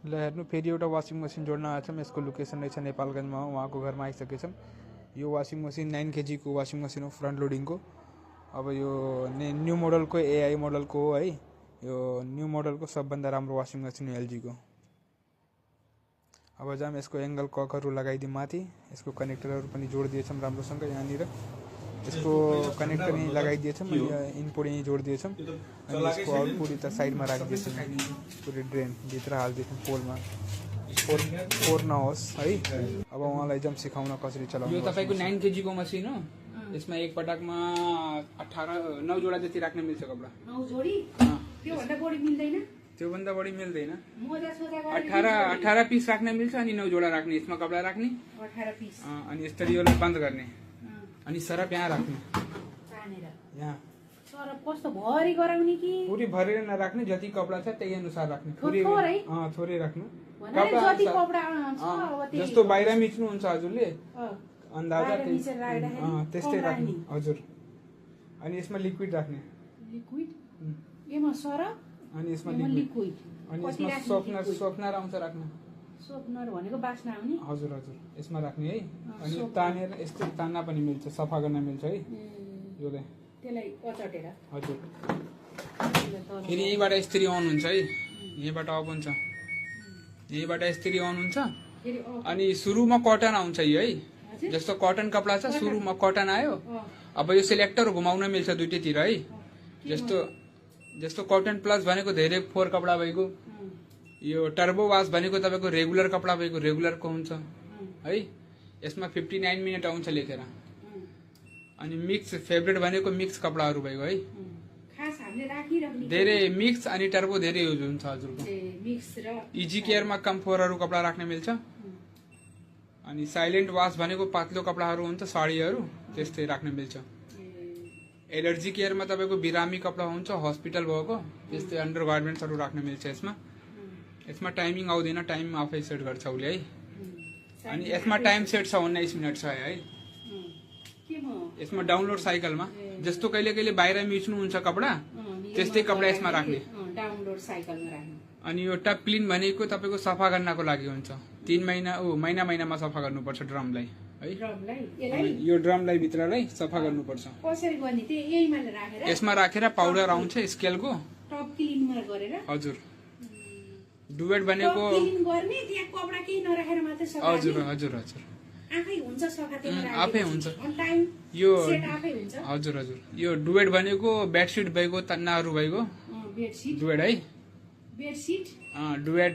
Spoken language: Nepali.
ल हेर्नु फेरि एउटा वासिङ मसिन जोड्न आएको छौँ। यसको लोकेसन रहेछ नेपालगञ्जमा हो। उहाँको घरमा आइसकेछौँ। यो वासिङ मसिन 9 kg को वासिङ मसिन हो, फ्रन्ट लोडिङको। अब यो न्यू मोडलको एआई मोडलको हो है। यो न्यू मोडलको सबभन्दा राम्रो वासिङ मसिन हो एलजीको। अब जाम यसको एङ्गल ककहरू लगाइदिउँ माथि। यसको कनेक्टरहरू पनि जोडिदिएछौँ राम्रोसँग। यहाँनिर यसको कनेक्टर यहीँ लगाइदिएछौँ, इनपुट यहीँ जोडिदिएछौँ अनि यसको आउटपुट यता साइडमा राखिदिएछौँ। पुरै ड्रेन भित्र हालिदिएछौँ पोलमा, फोहोर नहोस् है। अब उहाँलाई जम सिकाउन कसरी चलाउनु। यो तपाईँको 9 kg को मसिन हो। यसमा एक पटकमा 9 जोडा जति राख्न मिल्छ कपडा। 9 जोडी? त्योभन्दा बढी मिल्दैन? त्योभन्दा बढी मिल्दैन। 18 पिस राख्न मिल्छ अनि 9 जोडा राख्ने, यसमा कपडा राख्ने 18 पिस अनि यसरी योलाई बन्द गर्ने अनि सरप यहाँ राख्ने। यहाँ सरप कस्तो भरि गराउने कि पुरै भरेर नराख्ने, जति कपडा छ त्यही अनुसार राख्ने। थोरै राख्नु। जस्तो बाहिर मिच्नुहुन्छ हजुरले अन्दाजा त्यस्तै राख्ने हजुर। अनि यसमा लिक्विड राख्ने, अनि यसमा लिक्विड, अनि यसमा सोफ्टनर आउँछ राख्नु। सोफ्टनर भनेको बास्ना आउने? हजुर हजुर, यसमा राख्ने है। अनि तानेर यस्तो तान्न पनि मिल्छ, सफा गर्न मिल्छ है योलाई। त्यसलाई कचटेर हजुर। फेरि यहीँबाट यसरी अन हुन्छ है, यहीँबाट अफ हुन्छ, यहीँबाट यसरी अन हुन्छ। अनि सुरुमा कटन आउँछ यो है। जस्तो कटन कपडा छ, सुरुमा कटन आयो। अब यो सिलेक्टर घुमाउन मिल्छ दुईटैतिर है। जस्तो कटन प्लस भनेको धेरै फोहोर कपडा भएको, यो टर्बो वास भनेको तपाईँको रेगुलर कपडा भएको रेगुलरको हुन्छ है। यसमा 59 मिनट आउँछ लेखेर। अनि मिक्स फेभरेट भनेको मिक्स कपडाहरू भएको है। खास हामीले राखिराख्ने धेरै मिक्स अनि टर्बो धेरै युज हुन्छ हजुरको। मिक्स र इजी केयरमा कम फोहोरहरू कपडा राख्न मिल्छ। अनि साइलेन्ट वास भनेको पातलो कपडाहरू हुन्छ, साडीहरू त्यस्तै राख्न मिल्छ। एलर्जी केयरमा तपाईँको बिरामी कपडा हुन्छ, हस्पिटल भएको त्यस्तै अन्डर गार्मेन्ट्सहरू राख्न मिल्छ यसमा। यसमा टाइमिङ आउँदैन, टाइम आफै सेट गर्छ उसले है। अनि यसमा टाइम सेट छ 19 मिनट छ है। यसमा डाउनलोड साइकलमा जस्तो कहिले कहिले बाहिर मिच्नुहुन्छ कपडा, त्यस्तै कपडा यसमा राख्ने। डाउनलोड साइकलमा राख्ने। अनि यो टप क्लिन भनेको तपाईँको सफा गर्नको लागि हुन्छ। 3 महिनामा सफा गर्नुपर्छ ड्रमलाई है। यो ड्रमलाई भित्रलाई सफा गर्नुपर्छ। कसरी गर्ने? यहीमा राखेर यसमा राखेर पाउडर आउँछ स्केलको, टप क्लिनमा गरेर हजुर। डुवेट भनेको क्लिन गर्ने, त्यहाँ कपडा केही नराखेर मात्रै सफा। हजुर हजुर हजुर, आफै हुन्छ सफा। आफै हुन्छ टाइम यो आफै हुन्छ। हजुर हजुर। यो डुवेट भनेको बेडसिट भएको, तन्नाहरू भएको बेडसिट डुवेट है। Bedsheet duvet